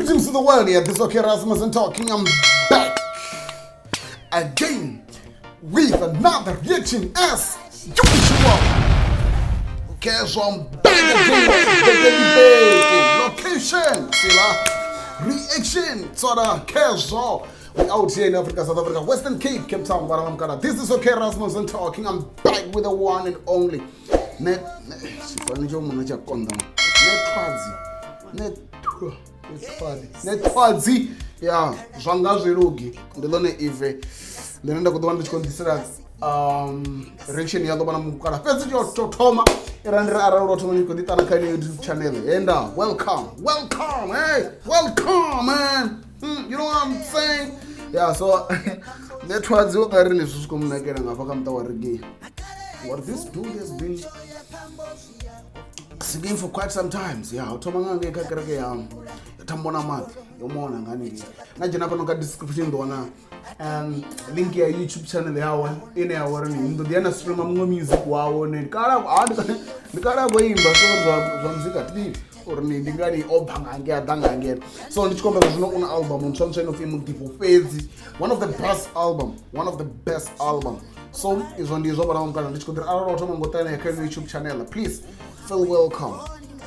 Greetings to the world. Yeah, this is okay Rasmus and talking. I'm back again with another reaction as usual. Okay, so I'm back again. Back Location, Sila. Reaction, Tsora Kezo. We out here in Africa, South Africa, Western Cape, Cape Town, Guadalajara. This is okay Rasmus and talking. I'm back with the one and only. Ne, ne, xifaniso xo munhu xa konda. Nethwadzi. Nethwa. Nethwadzi. Nethwadzi. Ya, zwa nga zwi lugi. Ndi ḽone ive. Ḽine nda khou ḓo vha ndi tshi khou ḓisela reaction ya ḓo vha na mukala. Fhedzi tsho to thoma ira ndi ri arali lwo thoma ni khou ḓi ṱana kha ino YouTube channel. Henda, welcome. Welcome, hey. Welcome, man. You know what I'm saying? Yeah, so Nethwadzi u nga ri ni zwi khou mu nakela nga hafha kha muṱa wa reggae. What this dude has been singing for quite some times. Yeah, u thoma nga ngei kha kereke ya thambo na maḓi yo mona nga hanengei. Na dzhena fhano kha description ḓo wana link ya YouTube channel yawe ine ya uri ni ḓo ḓi ya na streama muṅwe music wawe ne kala a ndi kala khou imba so zwa muzika thi ḓivhi uri ni ndi ngani o bva nga ngei a ḓa nga ngei. So ndi tshi khou amba zwino una album ntswa ntswa ino pfi Muḓifho fhedzi, one of the best album, one of the best album. So izwo ndi zwo vhona mukala ndi tshi khou ḓi arali o thoma ngo ṱana kha YouTube channel, please feel welcome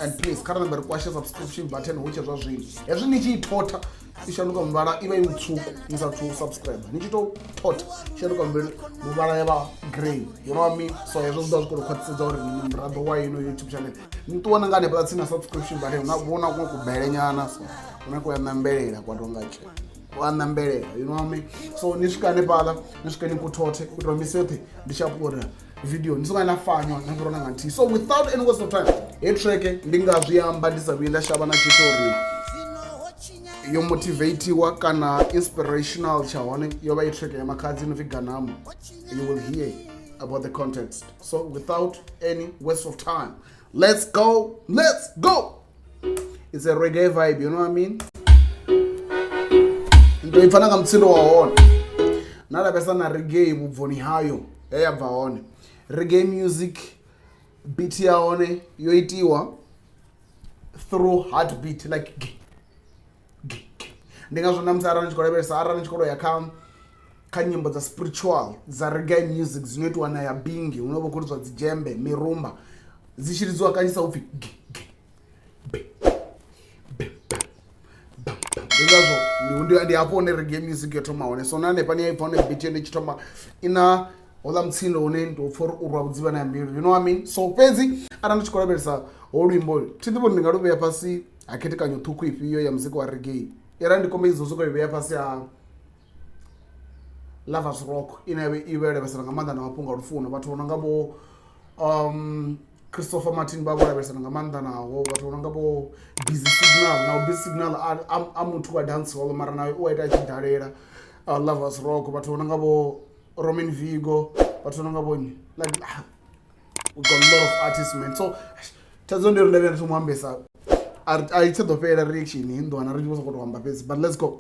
and please kha ri kwashe subscription button hu tshe zwa zwino. Hezwi ni tshi i thotha i shanduka muvhala i vha i mutswuku ni sa thu subscribe, ni tshi to thotha i shanduka muvhala ya vha grey, you know what I mean? So hezwo zwi ḓo zwi khou khwaṱhisedza uri ni muraḓo wa ino YouTube channel. Ni ṱuwa na nga hanefhaḽa tsini na subscription button na vhona kuṅwe kubele nyana so kuna ku ya ṋambelela kwa tonga tshe wa ṋambelela, you know what I mean? So ni swika hanefhaḽa ni swike ni kuthothe u itela misi yoṱhe ndi tshi uploada video ni songo na fanywa na fhirwa na nga nthihi. So without any waste of time, he track ndi nga zwi amba ndi sa vhuyi nda shavha na tshithu uri yo motivatiwa kana inspirational tsha hone yo vha i track ya Makhadzi ino pfi Ganamo. You will hear about the context. So without any waste of time, let's go, let's go. It's a reggae vibe, you know what I mean? Ndo i pfana nga mutsindo wa hone na lavhesa na reggae vhubvoni hayo he ya bva hone. Reggae music beat ya hone yo itiwa through heartbeat like g g g. Ndi ngazwo na musi arali ni tshi khou lavhelesa arali ni tshi khou ya kha nyimbo dza spiritual dza reggae music dzino itiwa na ya bingi hu no vha khou lidzwa dzi dzhembe mirumba dzi tshi lidziwa kanzhisa upfhi g g b b b b. Ndi ngazwo ndi hafho hune reggae music yo thoma hone. So na hanefha ni ya ipfa hone beat yone i tshi thoma i na houḽa mutsindo une ndi upfha uri u rwa vhudzivha na mbilu, you know what I mean? So fhedzi arali ndi tshi khou lavhelesa ho luimbo thi ḓivhi uri ndi nga lu vhea fhasi ha khethekanyo ṱhukhu ifhio ya muzika wa reggae. Arali ndi kombetshedza u sokou i vhea fhasi ha lovers rock ine ya i vha yo lavhelesana nga maanḓa na mafhungo a lufuno, vhathu vho no nga vho Christopher Martin vha vho lavhelesana nga maanḓa naho, vhathu vho no nga vho Busy Signal na Busy Signal a muthu wa dance hall mara naye u a ita a tshi dalela lovers rock, vhathu vho no nga vho Roman Vigo, vhathu vho no nga vho nnyi, like we got a lot of artists, man. So thaidzo ndi uri nda vhuya nda thoma u ambesa a i tsha ḓo fhela reaction i ḓo wana ri tshi vho sokou tou amba fhedzi, but let's go.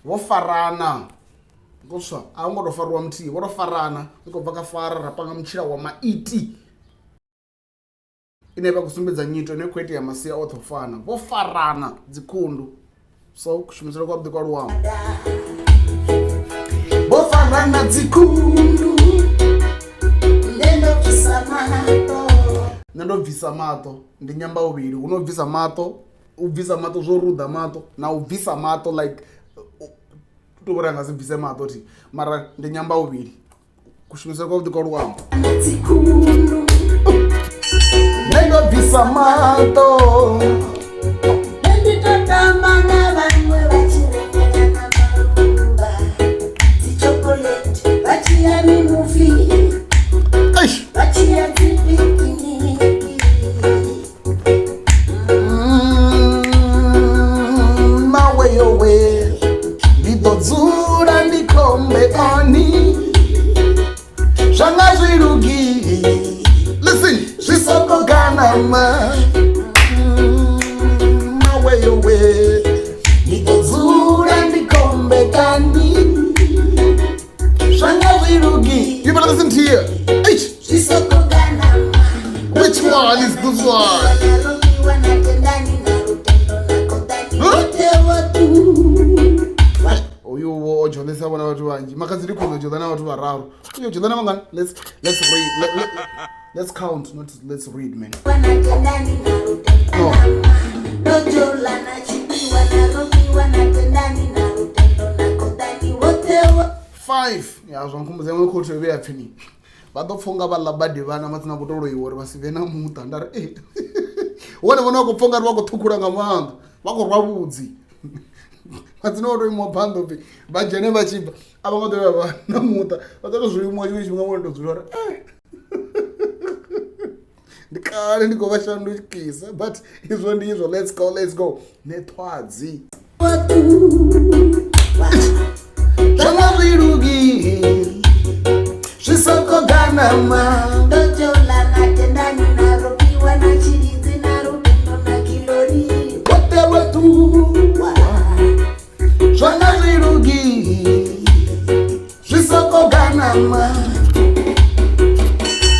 Vho farana ngoswa a hu ngo to fariwa muthihi, vho to farana i khou bva kha fara ra panga mutshila wa maiti ine vha khou sumbedza nyito ine khou itea masia oṱhe u fana, vho farana dzikhundu. So kushumisele kwavhuḓi kwa luambo, vho farana dzikhundu. Nṋe ndo bvisa maṱo, nṋe ndo bvisa maṱo ndi nyamba vhuvhili, hu no bvisa maṱo, u bvisa maṱo zwo ruḓa maṱo na u bvisa maṱo like to vhori a nga si bvise maṱo thi, mara ndi nyamba vhuvhili kushumisele kwavhuḓi kwa luambo. Dzikhundu. Nṋe ndo bvisa maṱo, Nṋe ndi to tamba na vhaṅwe vha tshi rengela na maluvha, dzi chocolate, vha tshi ya mimuvi, Eish. vha tshi ya dzi pikiniki. Mawe yowe ndi ḓo dzula ndi khombe oni zwa nga zwi lugi. Listen. Maweyowe Ndi ḓo dzula ndi khombekani Zwa nga zwi lugi You better listen to here. Eish, zwi soko ganama which one is this one? Na Romiwa na Tendani na Rutendo na Kotani Huh? Wote watu Uyu wo o dzhonesa vhona vhathu vhanzhi makhadzi ndi khwine u dzhona na vhathu vhararu uyo dzhona na vhangani. Let's read. Let's count, not let's read, man. Wana Tendani na Rutendo No. Dojola na Chipiwa na Romiwa na Tendani na Rutendo na Kotani Wote 5 ya zwa nkhumbudza iṅwe khothu yo vhuya pfini vha ḓo pfha unga vha ḽa badi vhana matsina vho to loiwa uri vha si vhe na muṱa nda ri e wone vhone vha khou pfha ungari vha khou ṱhukhula nga maanḓa vha khou rwa vhudzi matsina vho to imiwa phanḓa upfhi vha dzhene vha tshi bva a vha nga ḓo vhuya vha na muṱa vha ḓo to zwi limuwa tshiṅwe tshifhinga vhone to dzula uri eh. Ndi kale ndi khou vha shandukisa but izwo ndi izwo. Let's go, let's go. Nethwadzi zwa nga zwi lugi zwi soko ganama Dojola na Tendani na Romiwa na Chilidzi na Rutendo na Kilori wote wetuwa zwa nga zwi lugi zwi soko ganama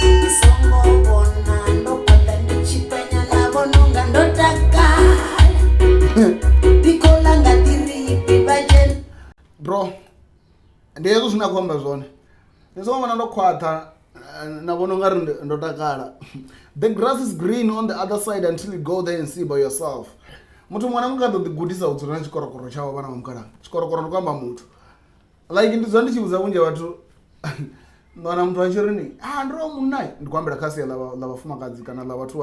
Ndi songo vhona ndo kwaṱa ndi tshi penya ḽa vhona unga ndo takala Ndi khou langa ḓiripi vha dzhena Bro, ndi hezwo zwine a khou amba zwone. Ndi songo vhona ndo khwaṱha na vhona ungari ndo takala. The grass is green on the other side until you go there and see by yourself. Muthu muṅwe na muṅwe kha ḓo ḓi gudisa u dzula na tshikorokoro tshawe vhana vha mukalaha. Tshikorokoro ndi khou amba muthu. Like ndi dzula ndi tshi vhudza vhunzhi ha vhathu ndo wana muthu a tshi ri ni ah ndi ro munna ndi khou ambela kha sia ḽa vhafumakadzi kana ḽa vhathu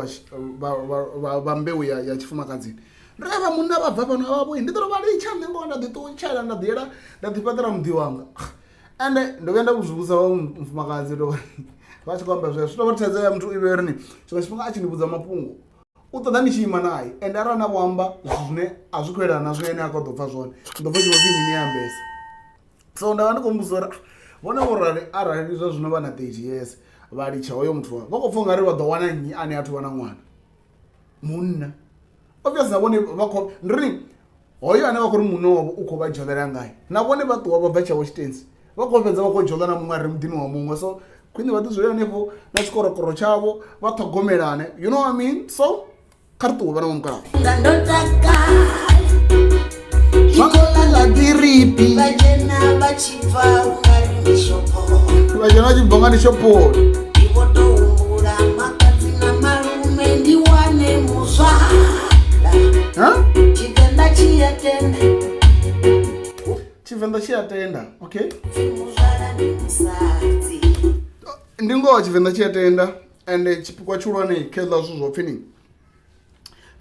vha mbeu ya tshifumakadzini. Ndi ri vha munna vha bva fhano a vha vhuyi ndi ḓo vha litsha nṋe ngoho nda ḓi ṱutshela nda ḓiyela nda ḓi fhaṱela muḓi wanga. Ende ndo vhuya nda zwi vhudza vha mufumakadzi ndo vha tshi khou amba zwezwo zwi tou vha thaidzo ya muthu i vhe uri ni tshiṅwe tshifhinga a tshi ndi vhudza mafhungo u ṱoḓa ndi tshi ima naye ende arali na vho amba zwithu zwine a zwi khou elana na zwine ene a khou ḓo pfha zwone ndi ḓo pfha tshi vho pfhi mini ambesa. So nda vha ndi khou muvhudza uri vhone vho rali arali zwa zwino vha na 30 years vha litsha hoyo muthu wavho vha khou pfha ungari vha ḓo wana nnyi ane a thu vha na ṅwana munna. Obviously na vhone vha khou ndi ri hoyo ane vha khou ri munna wavho u khou vha dzholela ngae na vhone vha ṱuwa vha bva tshavho tshitenzi vha khou fhedza vha khou dzhola na muṅwe a re muḓini wa muṅwe. So khwine vha ḓi dzule hanefho na tshikorokoro tshavho vha ṱhogomelane, you know what I mean. So kha ri ṱuwe vhana vha mukalaha. Nga ndo takala Zwa nga ḽa ḓiripi vha dzhena vha tshi bva ungari ndi shophoni vha dzhena vha tshi bva nga ndi shophoni Ndi vho to humbula makhadzi na malume ndi wane muzwala Ha? Tshivenḓa tshi a tenda Tshivenḓa tshi a tenda, okay. Pfi muzwala ndi musadzi Ndi ngoho Tshivenḓa tshi a tenda ende tshipikwa tshihulwane kha hezwiḽa zwithu zwo pfhi ni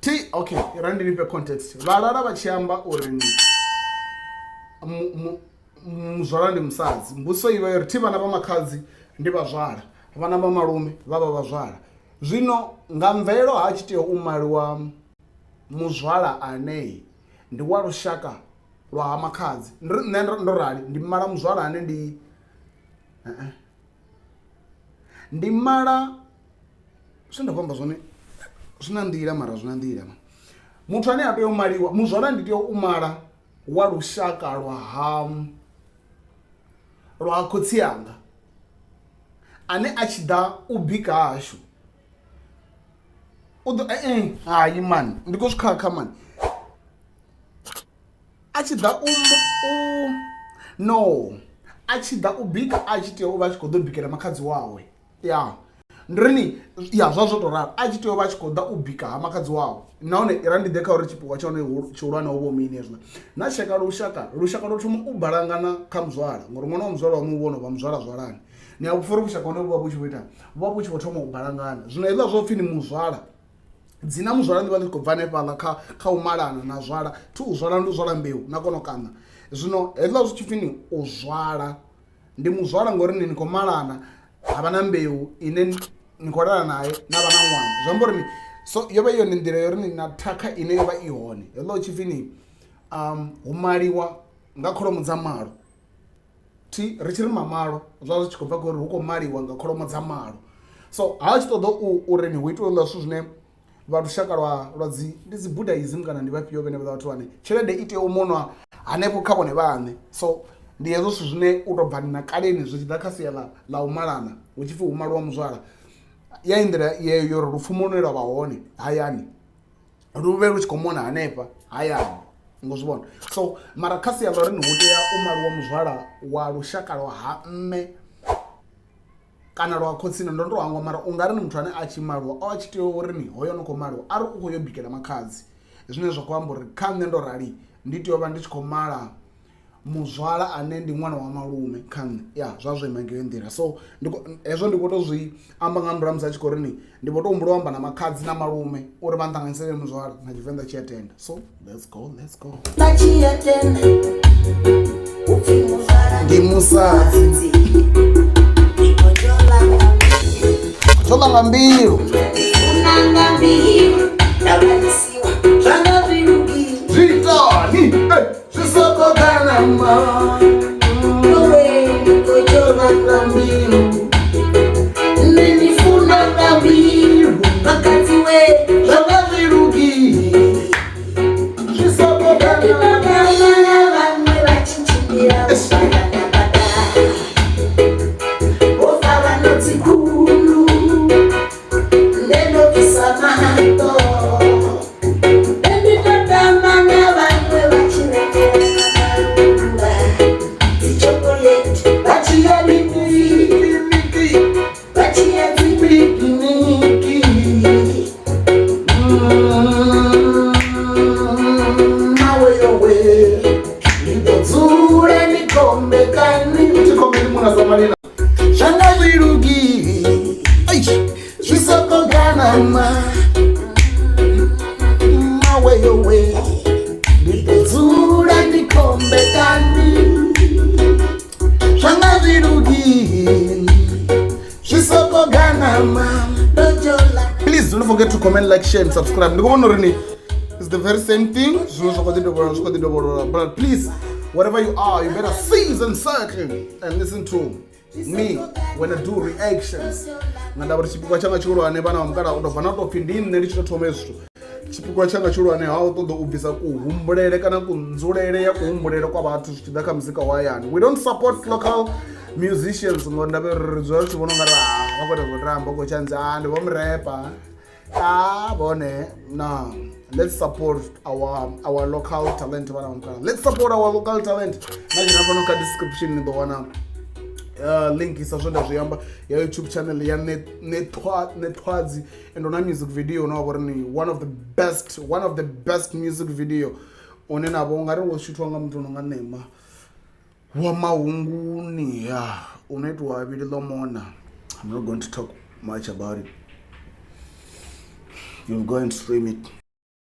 thi okay ra ndi nifhe context. Vhalala vha tshi amba uri ni muzwala ndi musadzi mbudziso i vha yo ri thi vhana vha makhadzi ndi vhazwala vhana vha malume vha vha vhazwala. Zwino nga mvelo ha tshi tea u maliwa muzwala ane ndi wa lushaka lwa ha makhadzi. Ndi ri nṋe ndo rali ndi mala muzwala ane ndi ndi mala zwine nda khou amba zwone zwi na nḓila mara zwi na nḓila. Muthu ane a tea u maliwa muzwala ndi tea u mala wa lushaka lwa ha khotsi anga ane a tshi ḓa u bika hashu u ḓo hayi mani ndi khou zwi khakha mani a tshi ḓa u no a tshi ḓa u bika a tshi tea u vha a tshi khou ḓo bikela makhadzi wawe ya ndi ri ni ya zwa zwo to ralo a tshi tea u vha a tshi khou ḓa u bika ha makhadzi wawe. Nahone ra ndi ḓe kha uri tshipikwa tsha hone tshihulwane ho vho mini hezwiḽa na tsheka lushaka lushaka lwo thoma u balangana kha muzwala ngori ṅwana wa muzwala waṋu u vhona vha muzwala zwalani ni a pfha uri vhushaka hone vhu vha vhu tshi vho ita vhu vha vhu tshi vho thoma u balangana. Zwino hezwiḽa zwo pfhi ni muzwala dzina muzwala ḽi vha ḽi khou bva hanefhaḽa kha u malana na zwala thi u zwala ndi u zwala mbeu na kona u kaṋa. Zwino hezwiḽa zwi tshi pfhi ni u zwala ndi muzwala ngori ni khou malana ha vha na mbeu ine ni khou lala naye na vha na ṅwana zwi amba uri ni so yo vha i yone nḓila yo ri ni na thakha ine yo vha i hone. Hezwiḽa hu tshi pfhi ni hu maliwa nga kholomo dza malo thi ri tshi ri mamalo zwa zwi tshi khou bva kha uri hu khou maliwa nga kholomo dza malo. So ha tshi ṱoḓa uri ni hu itiwe hezwiḽa zwithu zwine vha lushaka lwa lwa dzi ndi dzi buddhism kana ndi vhafhio vhene vha vhathu vhane tshelede i tea u monwa hanefho kha vhone vhaṋe. So ndi hezwo zwithu zwine u tou bva na kaleni zwi tshi ḓa kha sia ḽa ḽa u malana hu tshi pfhi hu maliwa muzwala ya i nḓila yeyo yo uri lupfumo lune lwa vha hone hayani lu vhe lu tshi khou mona hanefha hayani ngo zwi vhona. So mara kha sia ḽa uri hu tea u maliwa muzwala wa lushaka lwa ha mme kana lwa khotsini ndo ndo hangwa, mara u nga ri ni muthu ane a tshi maliwa o a tshi tea uri ni hoyo no khou maliwa ari u khou yo bikela makhadzi, zwine zwa khou amba uri kha nṋe ndo rali ndi tea u vha ndi tshi khou mala muzwala ane ndi ṅwana wa malume kha nṋe ya zwa zwo ima ngeyo nḓila. So ndi hezwo ndi khou tou zwi amba nga murahu musi a tshi khou ri ni ndi vho tou humbula u amba na makhadzi na malume uri vha nṱanganyisele muzwala na Tshivenḓa tshi a tenda. So let's go, let's go. Vha tshi ya tenda upfi muzwala ndi musadzi tsho ḽa nga mbilu unanga mbilu ndavhalisiwa zwanga zwi zwiitani zwi soko ganama Owe ndikojola nga mbilu nṋe ndi funa nga mbilu makhadzi we zwanga zwi lugi zwi soko ganama. Ndinotama na vhaṅwe vha tshi tshimbila vho fara vho fara na dzikhulu nṋe ndo bvisa maṱo. Nṋe ndi tou tama na vhaṅwe vha tshi rengela maluvha dzi chocolate vha tshi ya Niki, vha tshi ya dzi niki. Mawe yowe ndi ḓo dzula ndi khombe kani thi khombe ndi muna sa malila zwanga zwi lugi Eish, zwi soko ganama mawe yowe ndi ḓo dzula ndi khombe kani zwanga zwi lugi zwi soko ganama. ndo jola. Please don't forget to comment, like, share and subscribe. Ndi khou vhona uri ni it's the very same thing zwine zwa khou ḓi dovholola zwi khou ḓi dovholola, but please, wherever you are, you better seize and circle and listen to me when I do reactions nga ndavha uri tshipikwa tshanga tshihulwane vhana vha mukala u tou bva na u tou pfhi ndi nṋe ndi tshi tou thoma hezwi zwithu. Tshipikwa tshanga tshihulwane ha u ṱoḓa u bvisa kuhumbulele kana kunzulele ya kuhumbulele kwa vhathu zwi tshi ḓa kha muzika wa hayani. We don't support local musicians ngori ndavha uri ri dzula ri tshi vhona ungari vha khou ita zwo tamba khou tshanzi a ndi vho murepa a vhone. No, let's support our local talent vhana vha mukala, let's support our local talent. Na dzhena fhano kha description ni ḓo wana link sa zwe nda zwi amba ya YouTube channel ya Nethwadzi and ona music video une wa vha uri ni one of the best music video une na vho ungari wo shuthiwa nga muthu no nga Nema wa Mahunguni ya une itiwa vhili ḽo mona. I'm not going to talk much about it, you'll go and stream it.